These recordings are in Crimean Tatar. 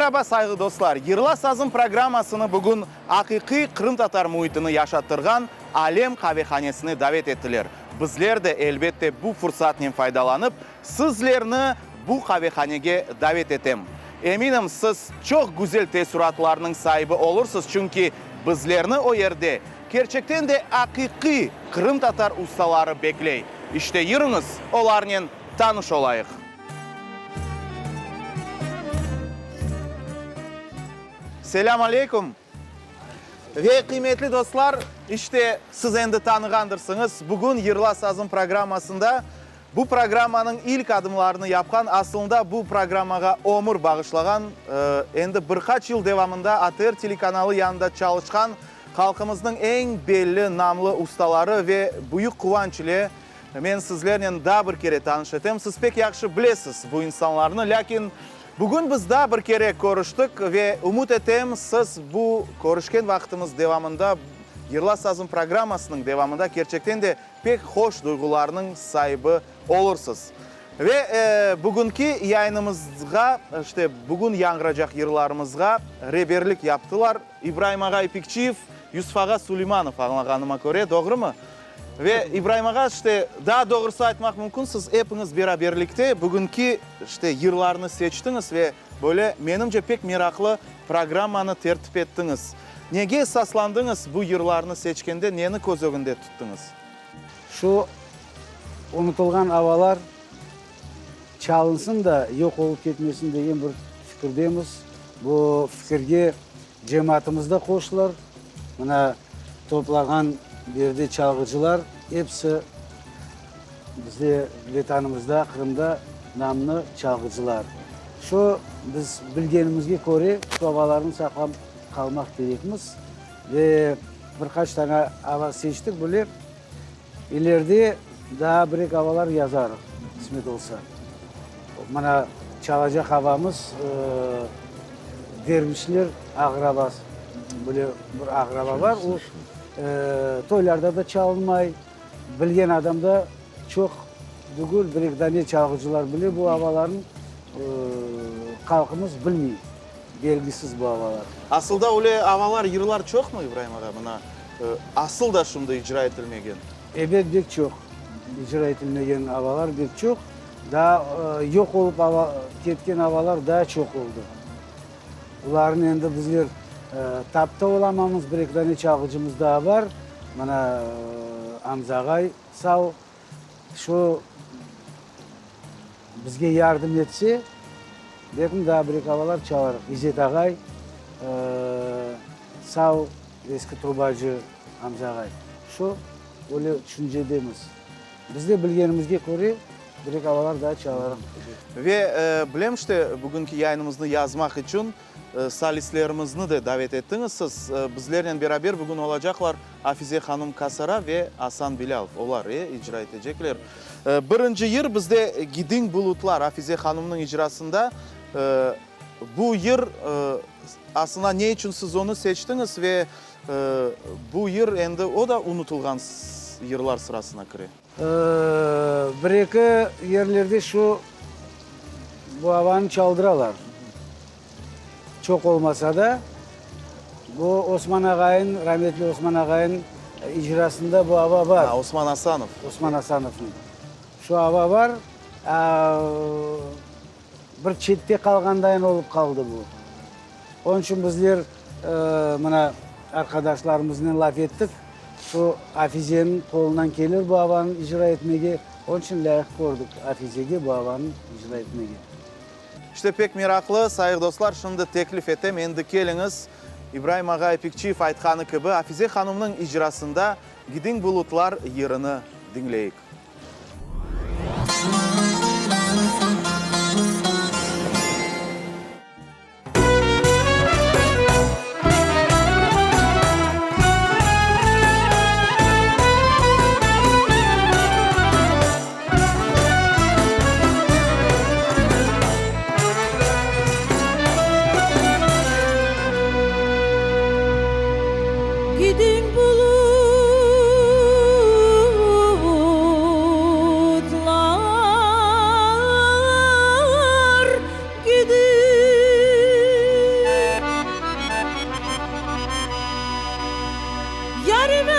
Meraba, sayğılı dostlar! Yırla sazım programmasını bugün aqiqiy qırımtatar müitini yaşattırğan Alem qavehanesine davet ettiler. Bizler de, elbette, bu fursatnen faydalanıp, sizlerni bu qavehanege davet etem. Eminim, siz çoq güzel teessuratlarnıñ saibi olursız, çünki bizlerni o yerde kerçekten de aqiqiy qırımtatar ustaları bekley. İşte, yürüñiz, olarnen tanış olayıq. Selâm aleyküm! Ve qıymetli dostlar, işte, siz endi tanığandırsıñız, bugün Yırla sazım programmasında bu programmanıñ ilk adımlarını yapqan, aslında bu programmağa ömür bağışlağan, endi bir qaç yıl devamında ATR telekanalı yanında çalışqan halqımıznıñ eñ belli, namlı ustaları ve büyük quvanç ile Men sizlernen daa bir kere tanış etem. Siz pek yahşı bilesiz bu insanlarnı, lâkin bugün biz daa bir kere körüştik ve ümüt etem, siz bu körüşken vaqtımız devamında, Yırla sazım programmasınıñ devamında kerçekten de pek hoş duyğularnıñ saibi olursız. Ve bugünki yayınımızğa, işte, bugün yañğıracaq yırlarımızğa reberlik yaptılar İbraim ağa İpekçiyev, Yusuf ağa Suleymanov, añlağanıma köre, doğrumı? Ve İbraim ağa, işte, daa doğrusı aytmaq mümkün, siz epiñiz beraberlikte bugünki, işte, yırlarnı seçtiñiz ve böyle, menimce, pek meraqlı programmanı tertip ettiñiz. Nege esaslandıñız bu yırlarnı seçkende, neni köz ögünde tuttıñız? Şu unutılğan avalar çalınsın da, yoq olıp ketmesin degen bir fikirdemiz. Bu fikirge Cemaatımız da qoşular. Mına toplağan berde çalğıcılar episi bizde Vetanımızda, Qırımda namlı çalğıcılar. Şu biz bilgenimizge köre şu avalarnı saqlap qalmaq kerekmiz. Ve bir qaç tane ava seçtik bile. İleride daa bir-eki avalar yazarıq, qısmet olsa. Mına çalacaq avamız Dervişler ağır avası, böyle bir ağır ava bar, o toylarda da çalınmay, bilgen adam da çoq degil, bir-eki dane çalğıcılar bile bu avalarnı, halqımız bilmey, belgisiz bu avalar. Asılda öyle avalar, yırlar çoqmı, İbraim ağa, mına asıl da şimdi icra etilmegen? Ebet, bek çoq. İcra etilmegen avalar bek çoq. Daa yoq olıp ketken avalar daa çoq oldı. Bularnı endi bizler tap da olamamız. Bir-eki dane çalğıcımız daa bar. Mına Amza ağay sağ, şu bizge yardım etse, belkim daa bir-eki avalar çalarıq. İzzet ağay sağ, eski trubacı Amza ağay. Şu öyle tüşüncedemiz. Biz de bilgenimizge köre, bir-eki avalar daa çalarıq. Ve bilem işte, bugünki yayınımıznı yazmaq içün solistlerimizni de davet ettiñiz siz. Bizlernen beraber bugün olacaqlar Afize hanım Kasara ve Asan Bilâlov. Olar, e, icra etecekler. Birinci yır bizde Gidiñ bulutlar Afize hanımnıñ icrasında. Bu yır, aslında ne içün siz onı seçtiñiz ve Bu yır endi o da unutılğan yırlar sırasına kire. Bir-eki yerlerde şu bu avanı çaldıralar. Çoq olmasa da, bu Osman ağayın, rametli Osman ağayın icrasında bu ava bar. Ha, Osman Asanov. Osman Asanovnıñ. Şu ava bar. Bir çette qalğandayın olıp qaldı bu. Onıñ içün bizler, mına, arqadaşlarımıznen laf ettik, şu Afizeniñ qolundan kelir bu avanı icra etmege, onıñ içün lâyıq kördik Afizege bu avanı icra etmege. İşte, pek meraqlı, sayıq dostlar, şimdi teklif etem, endi keliñiz, İbraim ağa İpekçiyev aytqanı kibi, Afize hanımnıñ icrasında Gidiñ bulutlar yırını diñleyik. Gidiñ bulutlar. Yarime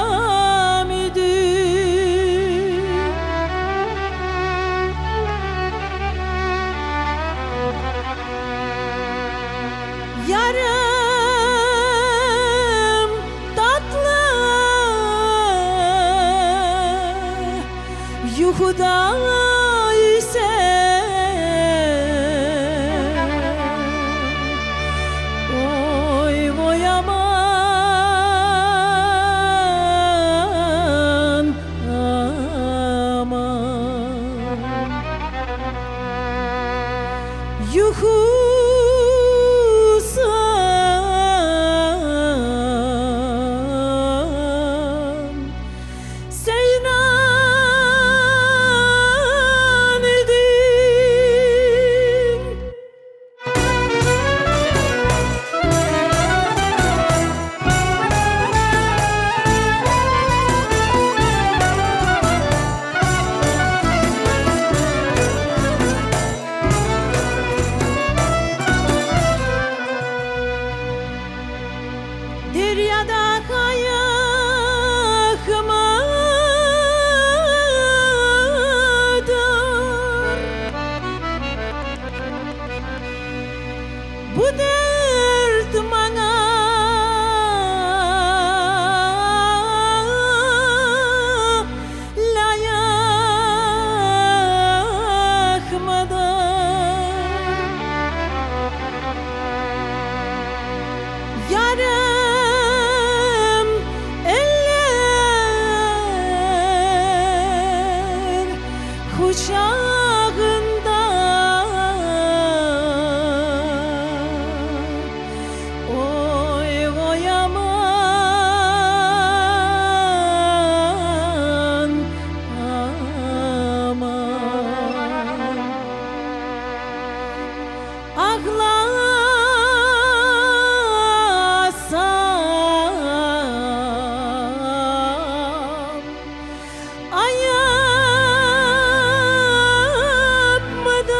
selâm idin. Yarım tatlı yuquda ise, Oy, voy aman, aman. Yuhusan seyran idin. Deryada qayıq mıdır? Bu dert maña lâyıq mıdır? Yarım eller quçağında, Oy, voy aman, aman. Ağlasam ayıp mıdır?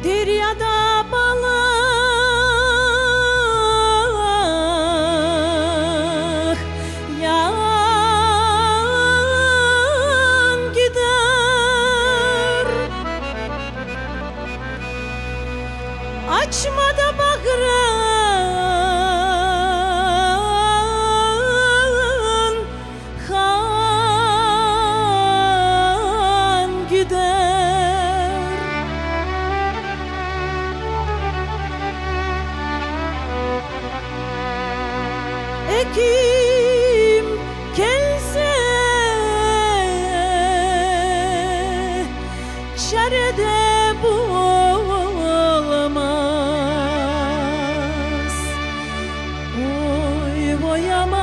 Deryada balıq yan gider. Açma da bağrın han gider. Ekim kelse çare de bulmaz. Oy voy aman,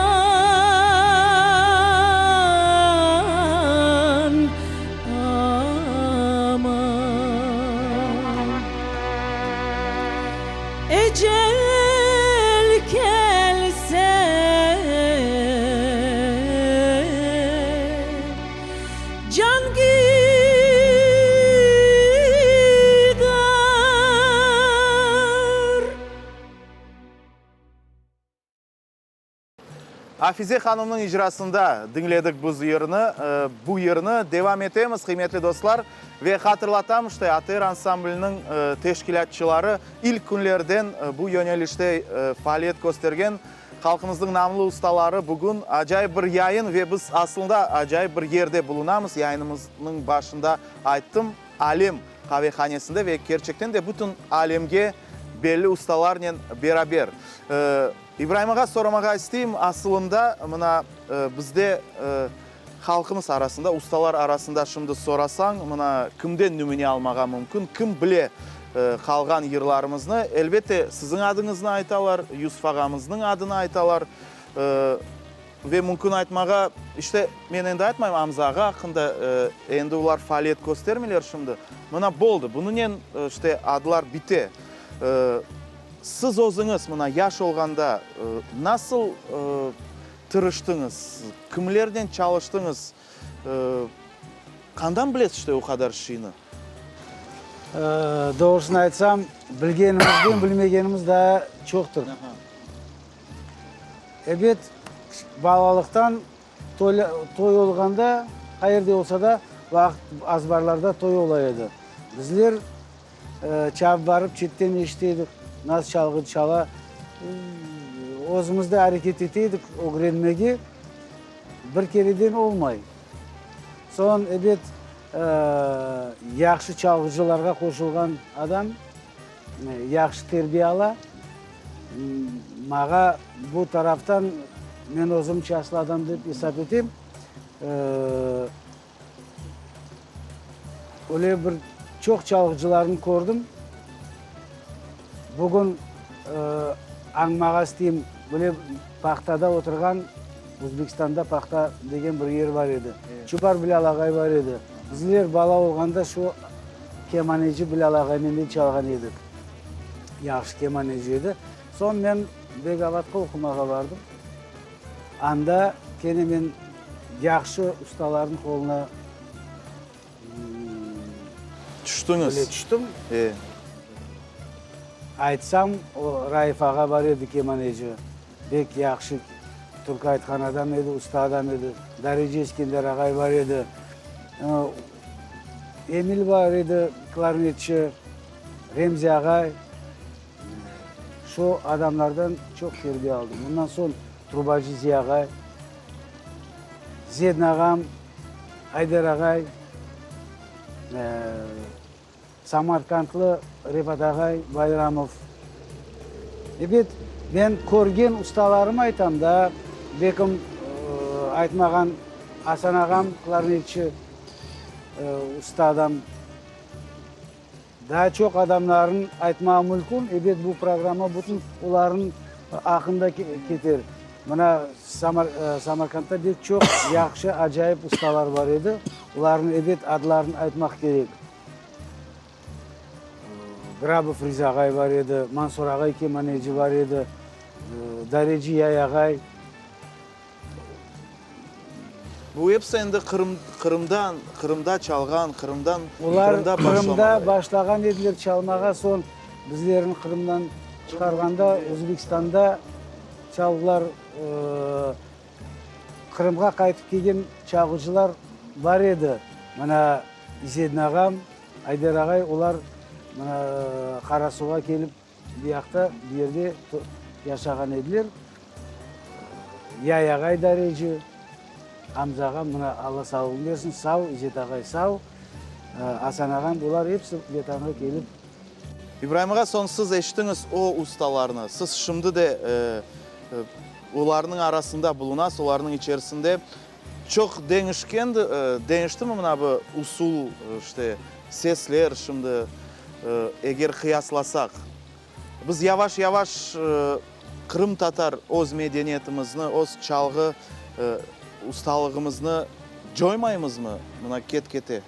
aman. Ecel kelse can gider. Afize hanımnıñ icrasında diñledik biz yırnı, bu yırnı. Devam etemiz, qıymetli dostlar. Ve hatırlatam, işte, ATR ansambliniñ teşkilâtçıları ilk künlerden bu yönelişte faaliyet köstergen halqımıznıñ namlı ustaları bugün acayip bir yayın ve biz aslında acayip bir yerde bulunamız. Yayınımıznıñ başında ayttım, Alem qavehanesinde ve kerçekten de bütün alemge belli ustalarnen beraber. İbraim ağa, soramağa isteyim, asılında mına bizde halqımız arasında, ustalar arasında şimdi sorasañ, mına kimden nümüne almağa mümkün, kim bile qalğan yırlarımıznı, elbette, siziñ adıñıznı aytalar, Yusuf ağamıznıñ adını aytalar. Ve mümkün aytmağa, işte, men endi aytmayım Amza ağa aqqında, endi olar faaliyet köstermeyler şimdi. Mına, boldı, bunınen, işte, adlar bite. Siz özüñiz, mına, yaş olğanda nasıl tırıştıñız, kimlernen çalıştıñız, qandan bilesiz, işte, o qadar şeyni? Doğrusını aytsam, bilgenimizden bilmegenimiz daa çoqtır. Ebet, balalıqtan toy olğanda, qayerde olsa da, vaqıt azbarlarda toy ola edi. Bizler çapıp barıp çetten eşite edik, nasıl çalğı çala. Özümiz de areket ete edik ögrenmege. Bir kereden olmay. Soñ, ebet, yahşı çalğıcılarğa qoşulğan adam yahşı terbiye ala. Mağa bu taraftan men özüm şanslı adam dep esap etem. Öyle bir çoq çalğıcılarnı kördim. Bugün añmağa isteyim, böyle Pahtada oturğan, Özbekistanda Pahta degen bir yer bar edi. Çubar Bilâl ağay bar edi. Bizler bala olğanda şu kemaneci Bilâl ağaynen de çalğan edik. Yahşı kemaneci edi. Soñ men Begavatqa oqumağa bardım. Anda kene men yahşı ustalarnıñ qoluna Tüştüñiz. Öyle tüştüm. Aytsam, o Raif ağa bar edi kemaneci. Bek yahşı türkü aytqan adam edi, usta adam edi. Dareci Eskender ağay bar edi. Emil bar edi, klarnetçi. Remzi ağay. Şu adamlardan çoq terbiye aldım. Ondan soñ trubacı Ziya ağay, Zedin ağam, Ayder ağay, Samarkandlı Refat ağay Bayramov. Ebet, men körgen ustalarım aytam da, bekim aytmağan Asan ağam, klarnetçi, usta adam. Daa çoq adamlarnıñ aytmağı mülkün, ebet, bu programma bütün olarnıñ aqında keter. Mına, Samarkandda pek çoq yahşı, acayip ustalar bar edi, olarnıñ, ebet, adlarını aytmaq kerek. Grabov Riza ağay bar edi, Mansur ağay kemaneci bar edi, Dareci Yay ağay. Bu episi endi Qırım, Qırımdan, Qırımda çalğan, Qırımdan, Olar Qırımda Qırımda başlamağa. başlağan ediler çalmağa, soñ bizlerni Qırımdan çıqarğanda Özbekistanda çaldılar. Qırımğa qaytıp kelgen çalğıcılar bar edi. Mına İzedin ağam, Ayder ağay, olar mına Qarasuvğa kelip Bu yaqta, bu yerde yaşağan ediler. Yaya ağay dareci, Amza ağam, mına Alla sağlığını bersin, sağ, İzzet ağay sağ, Asan ağam, bular episi Vetanğa kelip. İbraim ağa, soñ siz eşittiñiz o ustalarnı, siz şimdi de olarnıñ arasında bulunasız, olarnıñ içerisinde. Çoq deñişkendi, deñiştimi mına bu usul, işte, sesler şimdi, eger qıyaslasaq? Biz yavaş-yavaş qırımtatar öz medeniyetimizni, öz çalğı ustalığımıznı coymaymızmı mına ket-kete?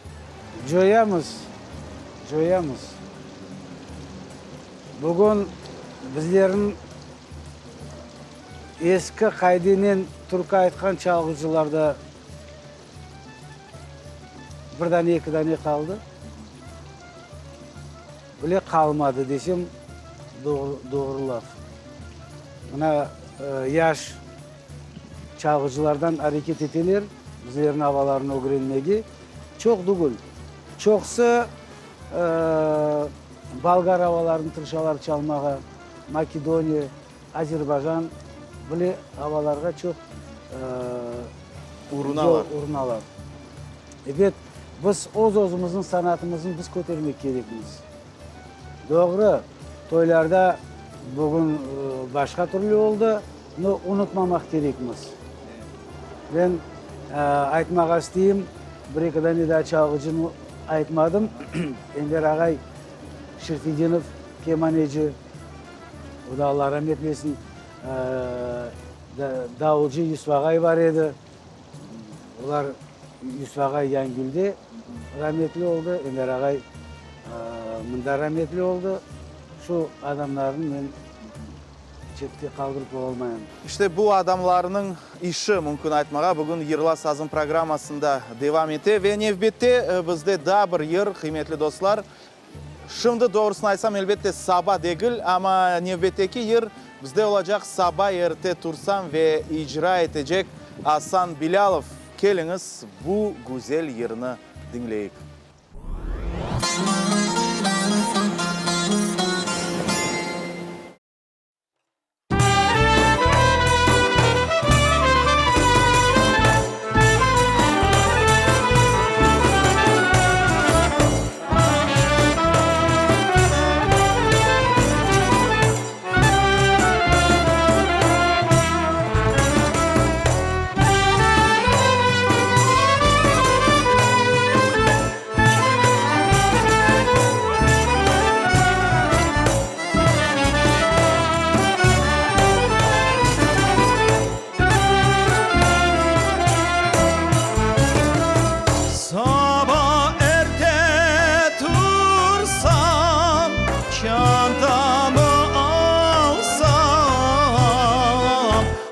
Coyamız, coyamız. Bugün bizlerniñ Eski qaydenen türkü aytqan çalğıcılar da bir dane, eki dane qaldı. Bile qalmadı desem, doğru laf. Mına yaş çalğıcılardan areket eteler bizlerniñ avalarını ögrenmege. Çoq degil. Çoqusı bolgar avalarını tırışalar çalmağa, Makedoniya. Azerbaycan bile avalarğa çoq urunalar. Urunalar. Ebet, biz öz özümizniñ sanatımıznı biz kötermek kerekmiz. Doğru, toylarda bugün başqa türlü oldı, no unutmamaq kerekmiz. Ben aytmağa isteyim, bir-eki dane daa çalğıcını aytmadım, Enver ağay Şerfedinov, kemaneci. O da Alla ramet etsin. Davulcı Yusuf ağay bar edi. Olar, Yusuf ağay Yangülde rametli oldı, Enver ağay mında rametli oldı. Şu adamlarnı men çette qaldırıp olalmayım. İşte bu adamlarnıñ işi, mümkün aytmağa, bugün Yırla sazım programmasında devam ete. Ve nevbette bizde daa bir yır, qıymetli dostlar. Şimdi, doğrusını aytsam, elbette, saba degil, amma nevbetteki yır bizde olacaq Saba erte tursam ve icra etecek Asan Bilâlov. Keliñiz, bu güzel yırnı diñleyik. Saba erte tursam, çantamı alsam,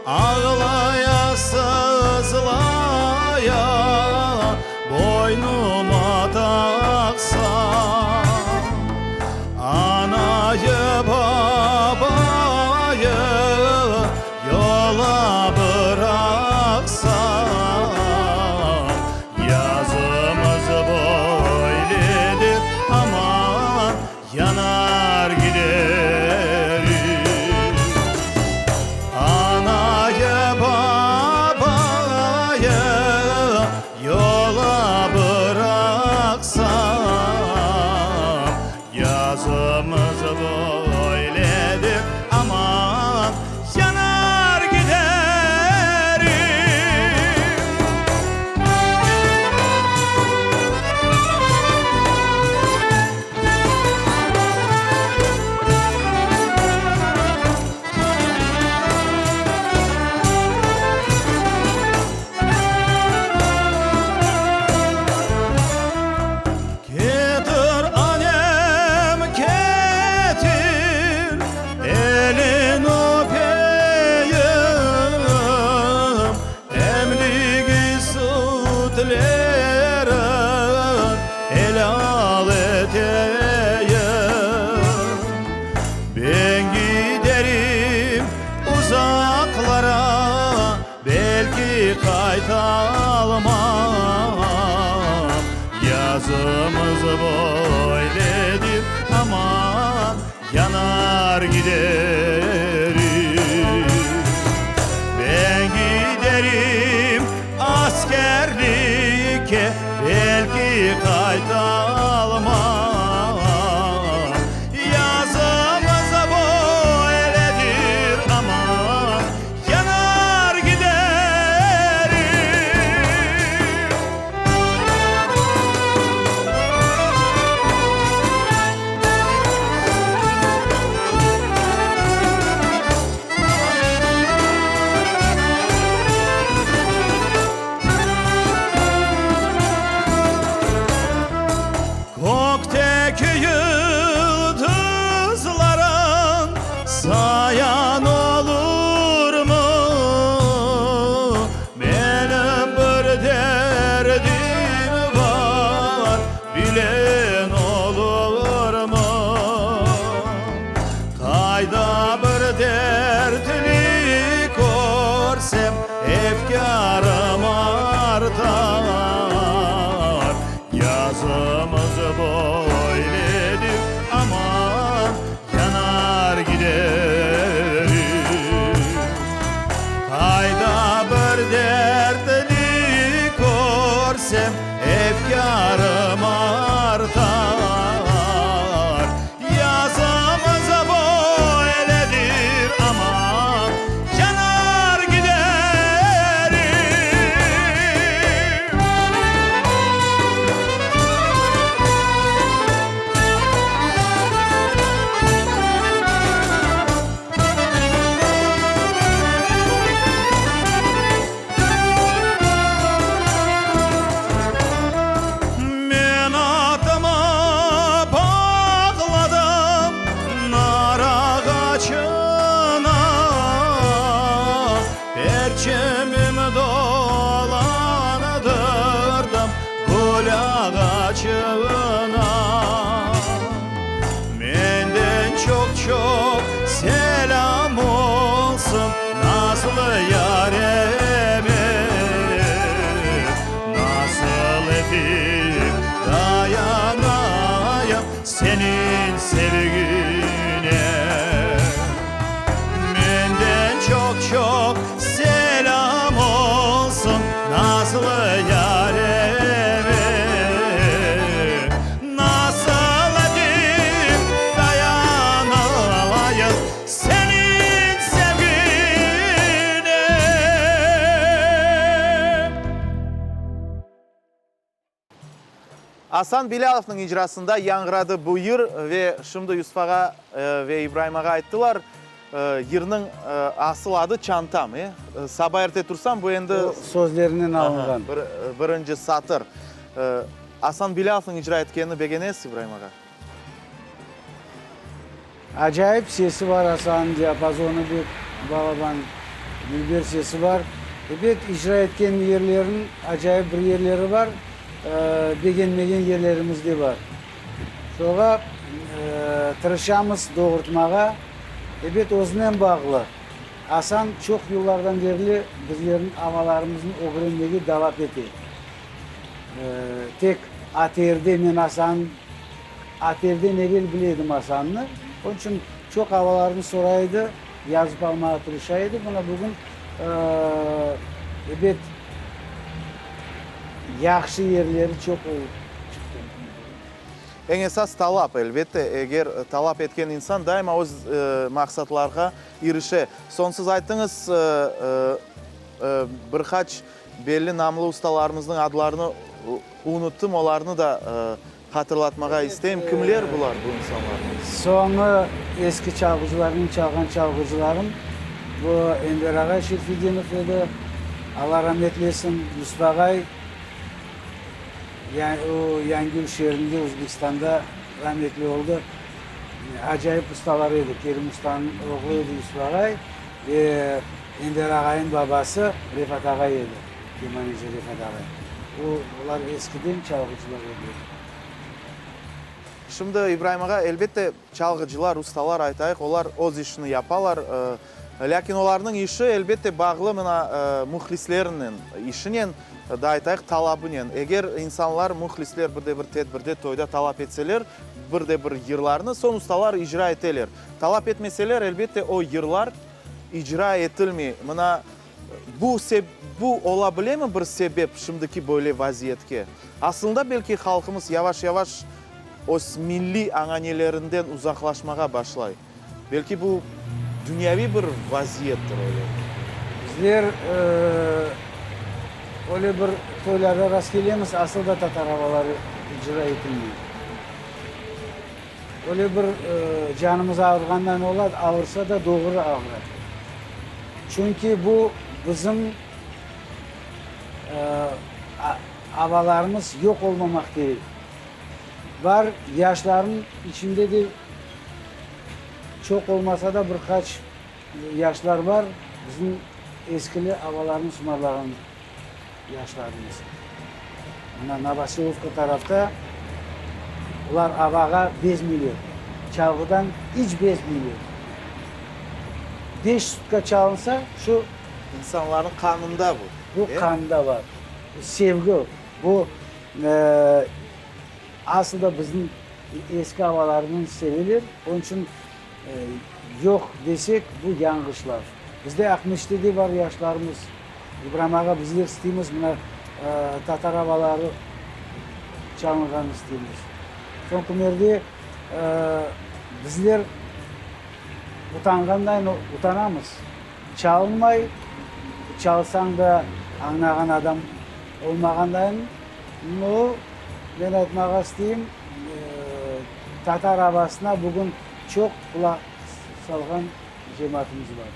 Ağlaya sızlaya boynuma taqsam. Anayı babayı yola bıraqsam, Yazımız böyledir, aman, yanar giderim. Anayı babayı yola bıraqsam, Yazımız böyledir, aman, yanar giderim. Ketir, anem, ketir, elin öpeyim, Emdigi sütlerin elâl eteyim. Ben giderim uzaqlara, belki qaytalmam. Yazımız böyledir, aman, yanar giderim. Ben giderim askerlikke, belki qaytalmam. Yazımız böyledir, aman, yanar giderim. Başına. Menden çoq-çoq selâm olsun nazlı yareme, Nasıl etip dayanayım seniñ sevgine? Menden çoq-çoq selâm olsun nazlı yareme, Nasıl etip dayanayım seniñ sevgine? Asan Bilâlovnıñ icrasında yañğıradı bu yır ve şimdi Yusuf ağa ve İbraim ağa ayttılar, yırnıñ asıl adı Çantam, e? Saba erte tursam, bu endi. O sözlerinen alınğan. Birinci satır. Asan Bilâlovnıñ icra etkenini begenesiz, İbraim ağa? Acayip sesi bar Asannıñ, diapazonı bek balaban, dülber sesi bar. Ebet, icra etken yerleriniñ acayip bir yerleri bar, begenmegen yerlerimiz de bar. Şoğa tırışamız doğurtmağa. Ebet, özünen bağlı. Asan çoq yıllardan berli bizlerniñ avalarımıznı ögrenmege dalap ete. Tek ATRde men Asan. ATRden evel bile edim Asannı. Onıñ içün çoq avalarnı soray edi, yazıp almağa tırışa edi. Mına bugün, ebet, yahşı yerleri çoq olıp çıqtı. Eñ esas talap, elbette. Eger talap etken insan daima öz maqsatlarğa irişe. Soñ siz ayttıñız, bir qaç belli namlı ustalarımıznıñ adlarını unuttım, olarnı da Hatırlatmağa isteyim, kimler bular, bu insanlar? Soñı eski çalğıcılarnıñ çalğan çalğıcılarım, bu Enver ağay Şerfedinov edi, Alla rahmet eylesin, Yusuf ağay, o Yangül şeerinde, Özbekistanda rahmetli oldı. Acayip ustalar edi, Kerim ustanıñ oğlu edi Yusuf ağay ve Enver ağayıñ babası Refat ağay edi. Kemaneci Refat ağay. O, olar eskiden çalğıcılar ediler. Şimdi, İbraim ağa, elbette, çalğıcılar, ustalar, aytayıq, olar öz işini yapalar. Lâkin olarnıñ işi, elbette, bağlı mına mühlislernen işinen, daa aytayıq, talabınen. Eger insanlar, mühlisler bir de bir tedbirde, toyda talap etseler bir de bir yırlarnı, soñ ustalar icra eteler. Talap etmeseler, elbette, o yırlar icra etilmey. Mına Bu bu ola bilemi bir sebep şimdiki böyle vaziyetke? Aslında belki halqımız yavaş-yavaş öz milliy añanelerinden uzaqlaşmağa başlay. Belki bu dünyaviy bir vaziyettir öyle. Bizler öyle bir toylarda rastkelemiz, asıl da tatar avaları icra etilmey. Öyle bir canımız ağırğandan ola, ağırsa da doğru ağıra. Çünki bu bizim avalarımız yoq olmamaq kerek. Bar, yaşlarnıñ içinde de çoq olmasa da bir qaç yaşlar bar, bizim eskili avalarnı sımarlağan yaşlarımız. Mına Novoselovka tarafta olar avağa bezmeyler, çalğıdan iç bezmeyler. Beş sutka çalınsa, şu. İnsanlarnıñ qanında bu. Bu qanda bar. Sevgi, bu asıl da bizim eski avalarnı seveler, onıñ içün yoq desek, bu yañğış laf. Bizde Aqmescitte de bar yaşlarımız. İbram ağa, bizler isteymiz, mına, tatar avaları çalınğanını isteymiz. Soñ künlerde bizler utanğandan utanamız. Çalınmay, çalsañ da añlağan adam olmağandan, no, men aytmağa isteyim, tatar avasına bugün çoq qulaq salğan cemaatımız bar.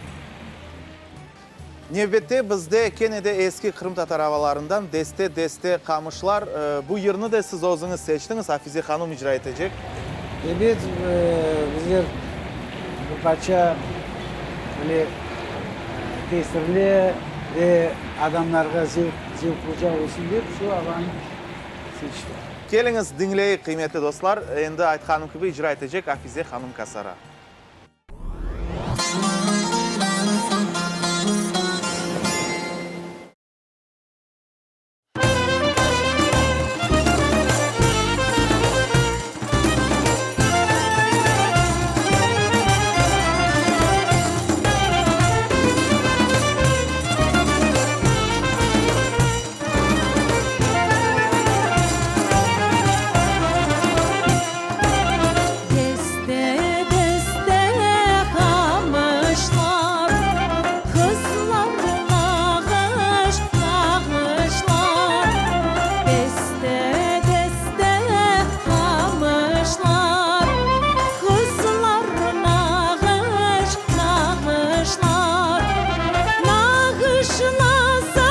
Nevbette bizde kene de eski qırımtatar avalarından Deste-deste qamışlar. Bu yırnı da siz özüñiz seçtiñiz, Afize hanum icra etecek. Ebet, bizler bir parça böyle tesirli ve adamlarğa zevqlıca olsun dep şu avanı seçtik. Keliñiz, diñleyik, qıymetli dostlar, endi aytqanım kibi, icra etecek Afize hanım Kasara. Deste-deste qamışlar, Qızlar nağış nağışlar. Deste-deste qamışlar, Qızlar nağış nağışlar. Nağışlasa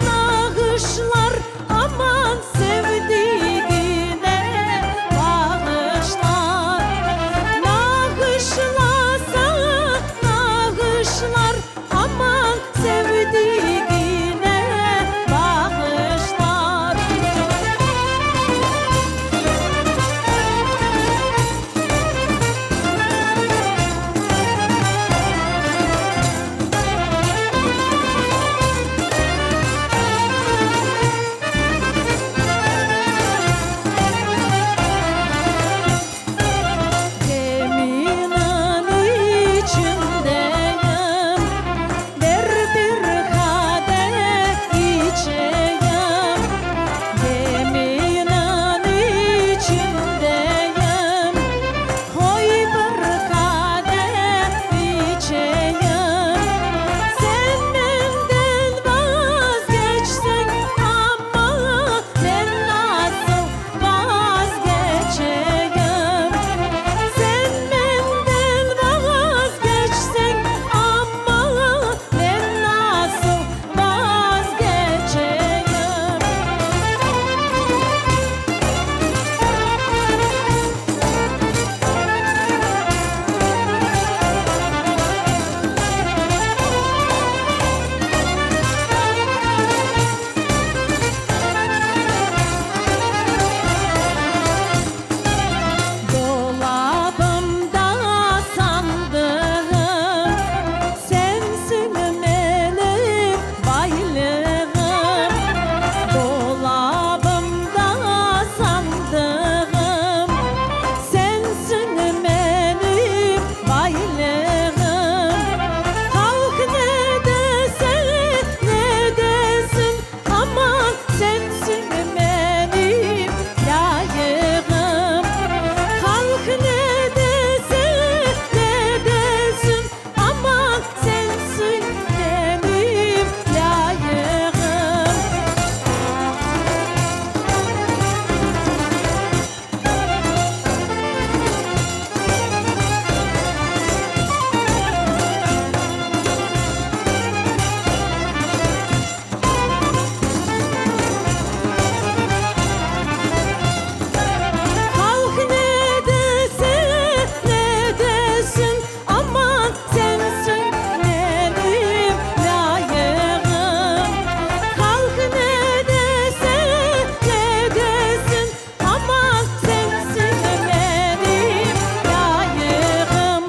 nağışlar, Aman sevdigine bağışlar. Nağışlasa nağışlar, Aman sevdigine bağışlar. Geminiñ içindeyim, Der bir qadeh içeyim. Geminiñ içindeyim, Qoy bir qadeh içeyim. Sen menden vazgeçseñ, amma men nasıl vazgeçeyim? Sen menden vazgeçseñ, amma men nasıl vazgeçeyim? Dolabımda sandığım, Sensiñ menim baylığım. Dolabımda sandığım, Sensiñ menim baylığım. Halq ne dese, ne desin, Aman, sensiñ menim lâyığım. Halq ne dese, ne desin, Aman, sensiñ menim lâyığım. Halq ne dese, ne desin, Aman, sensiñ menim lâyığım. Halq ne dese, ne desin, Aman, sensiñ menim lâyığım.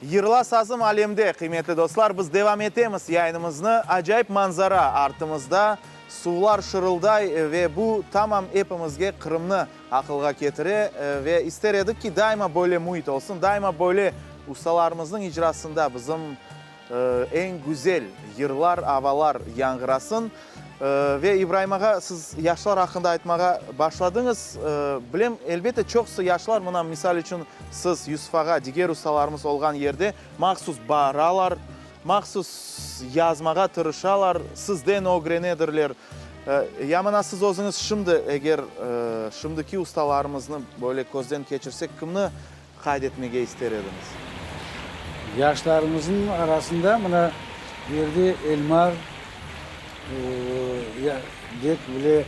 Yırla sazım alemde, qıymetli dostlar, biz devam etemiz yayınımıznı. Acayip manzara artımızda, suvlar şırılday ve bu tamam epimizge Qırımnı aqılğa ketire ve ister edik ki, daima böyle müit olsun, daima böyle ustalarımıznıñ icrasında bizim Eñ güzel yırlar, avalar yañğırasın. Ve İbraim ağa, siz yaşlar aqqında aytmağa başladıñız. Bilem, elbette, çoqusı yaşlar, mına, misal içün, siz, Yusuf ağa, diger ustalarımız olğan yerde mahsus baralar, mahsus yazmağa tırışalar, sizden ögrenedirler. Ya mına siz özüñiz şimdi, eger şimdiki ustalarımıznı böyle közden keçirsek, kimni qayd etmege ister ediñiz? Yaşlarımıznıñ arasında mına bu yerde Elmar dek bile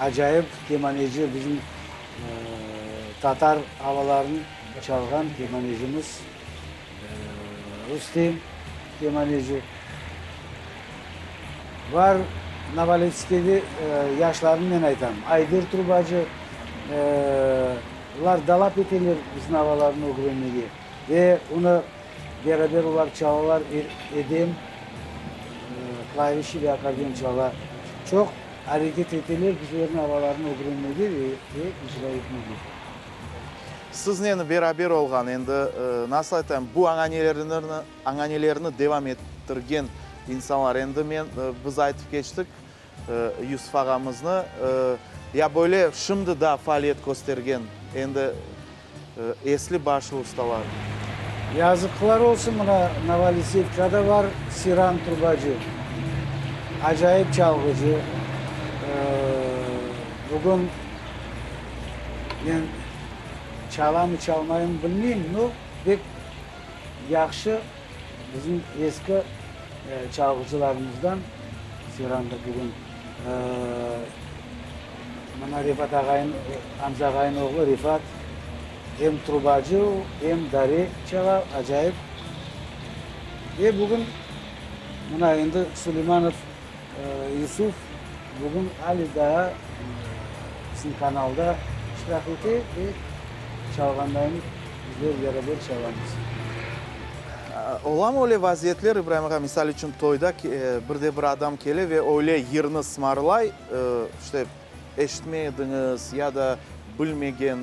acayip kemaneci, bizim tatar avalarını çalğan kemanecimiz, Rustem kemaneci bar. Novoletskede yaşlarnı men aytam, Ayder Trubacı, olar dalap eteler bizim avalarnı ögrenmege ve onı beraber olar çalalar, Edem klavişi ve akkordeon çala. Çoq areket eteler bizlerniñ avalarnı ögrenmege ve icra etmege. Siznen beraber olğan, endi nasıl aytayım, bu añanelerni Añanelerni devam ettirgen insanlar. Endi men, biz aytıp keçtik Yusuf ağamıznı, ya böyle şimdi da faaliyet köstergen endi esli-başlı ustalar. Yazıqlar olsun, mına Novolisevkada bar Siran Trubacı, acayip çalğıcı. Bugün men çalamı, çalmayımı bilmeyim, no, pek Yahşı, bizim eski çalğıcılarımızdan Siranda bugün mına Refat ağayın, Amza ağayın oğlu Refat em trubacı, em dare çala, acayip. Ve bugün mına endi Suleymanov Yusuf bugün ali daa bizim kanalda iştirak ete ve çalğandayın bizler beraber çalamız. Olamı öyle vaziyetler, İbraim ağa, misal içün toyda bir de bir adam kele ve öyle yırnı sımarlay, işte, eşitmey ediñiz ya da bilmegen,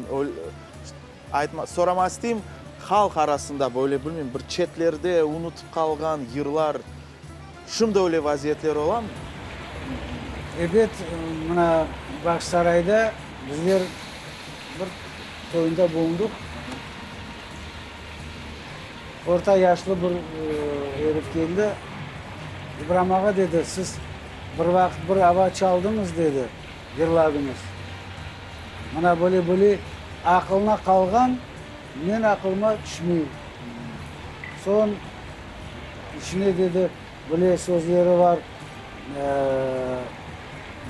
aytma, sorama isteyim, halq arasında böyle, bilmeyim, bir çetlerde unutıp qalğan yırlar Şimdi öyle vaziyetler olamı? Ebet, mına Bağçasarayda bizler bir toyunda bulundıq. Orta yaşlı bir erif keldi. İbram ağa, dedi, siz bir vaqıt bir ava çaldıñız, dedi, yırladıñız. Mına böyle-böyle aqılına qalğan, men aqılıma tüşmey. Soñ. İçinde, dedi, bile sözleri var,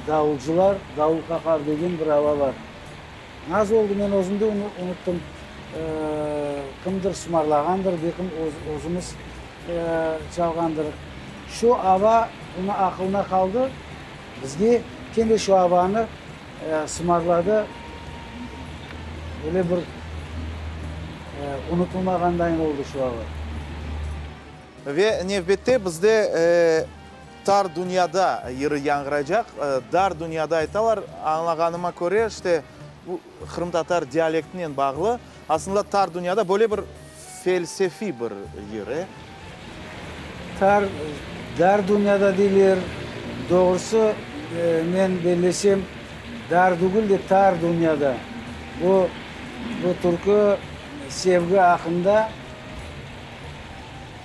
davulcılar davul qaqar degen bir ava bar. Naz oldı, men özüm de unuttım. Kimdir sımarlağandır, belkim özümiz çalğandırıq. Şu ava onıñ aqılına qaldı, bizge kene şu avanı sımarladı. Öyle bir unutılmağandayın oldı şu ava. Ve nevbette bizde Tar dünyada yırı yañğıraycaq. Dar dünyada aytalar, añlağanıma köre, işte, bu qırımtatar dialektinen bağlı. Aslında tar dünyada böyle bir felsefiy bir yır, e? Tar, dar dünyada deyler. Doğrusı, men bellesem, dar degil de, tar dünyada. Bu, bu türkü sevgi aqqında,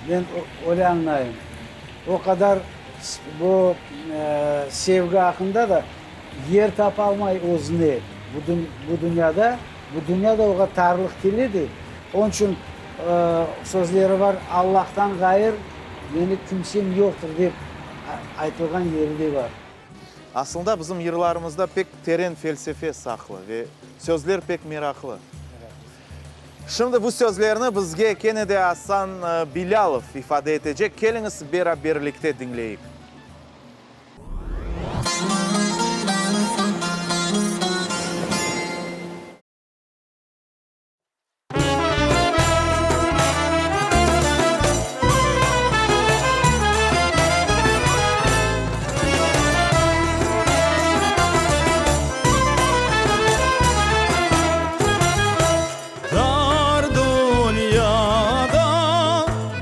men öyle añlayım. O qadar bu sevgi aqqında da yer tapalmay özüne bu dünyada. Bu dünya da oğa tarlıq kele de, onıñ içün sözleri bar, Allahtan ğayır meni kimsem yoqtır dep aytılğan yeri de bar. Aslında bizim yırlarımızda pek teren felsefe saqlı ve sözler pek meraqlı. Şimdi bu sözlerni bizge kene de Asan Bilâlov ifade etecek, keliñiz beraberlikte diñleyik. Dar dünyada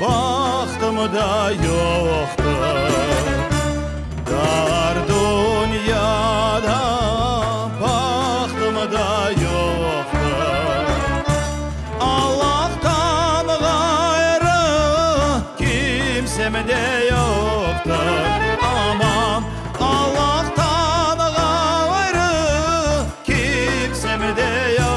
bahtım da yoqtır, Dar dünyada bahtım da yoqtır. Allahtan ğayrı kimsem de yoqtır, Aman, Allahtan ğayrı kimsem de yoqtır.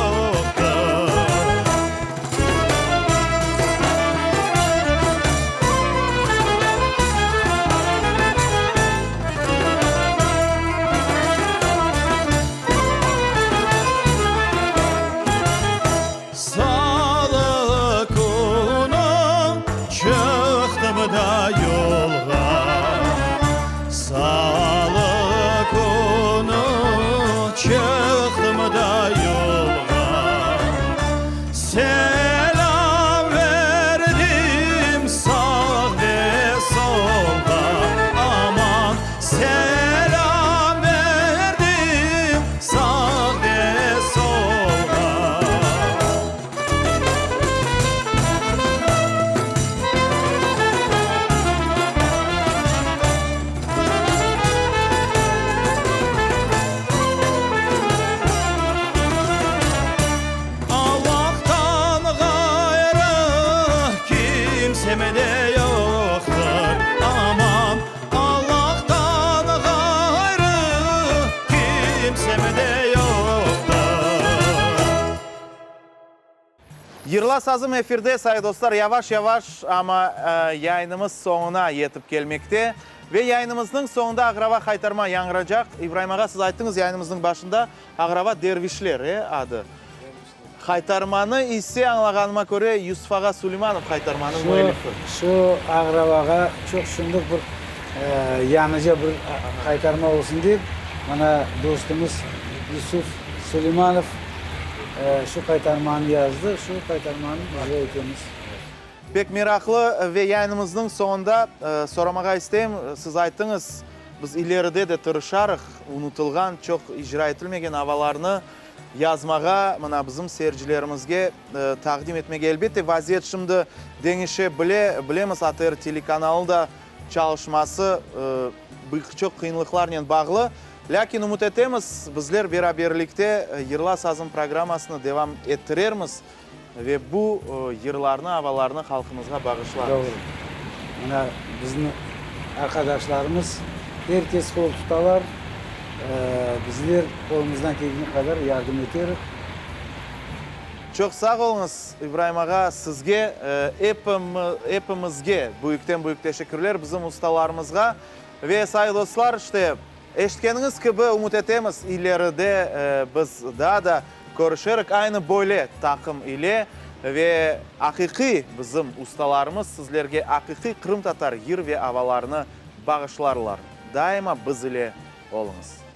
Salı künü çıqtım da yolğa, Salı. Kimsemde yoqtır, aman, Allahtan ğayrı kimsemde yoqtır. Yırla sazım efirde, sayı dostlar, yavaş-yavaş, amma yayınımız soñuna yetip kelmekte. Ve yayınımıznıñ soñunda Aqraba haytarma yañğıracaq. İbraim ağa, siz ayttıñız yayınımıznıñ başında, Aqraba dervişler, e, adı. Haytarmanı ise, añlağanıma köre, Yusuf ağa Suleymanov haytarmanıñ müellifi. Şu Aqrabağa çoq şındıq bir yañıca bir haytarma olsun dep, mana dostumız Yusuf Suleymanov şu qaytarmanı yazdı, şu qaytarmanı icra etemiz. Pek meraqlı ve yayınımıznıñ soñunda soramağa isteyim, siz ayttıñız, biz ileride de tırışarıq, unutılğan, çoq icra etilmegen avalarnı yazmağa, mına bizim seyircilerimizge taqdim etmege. Elbette, vaziyet şimdi deñişe bile, bilemiz, ATR telekanalı da çalışması bir çoq qıyınlıqlarnen bağlı. Lâkin ümüt etemiz, bizler beraberlikte Yırla sazım programmasını devam ettirermiz ve bu yırlarnı, avalarnı halqımızğa bağışlarmız. Doğru. Mına bizni arqadaşlarımız er kes qol tutalar, bizler qolumızdan kelgeni qadar yardım eterik. Çoq sağ oluñız, İbraim ağa, sizge, epimizge büyükten-büyük teşekkürler, bizim ustalarımızğa. Ve, sayı dostlar, işte, Eşitkeniñiz kibi, ümüt etemiz, ileride biz daa da körüşerik aynı böyle taqım ile ve aqiqiy bizim ustalarımız sizlerge aqiqiy qırımtatar yır ve avalarını bağışlarlar. Daima biz ile oluñız.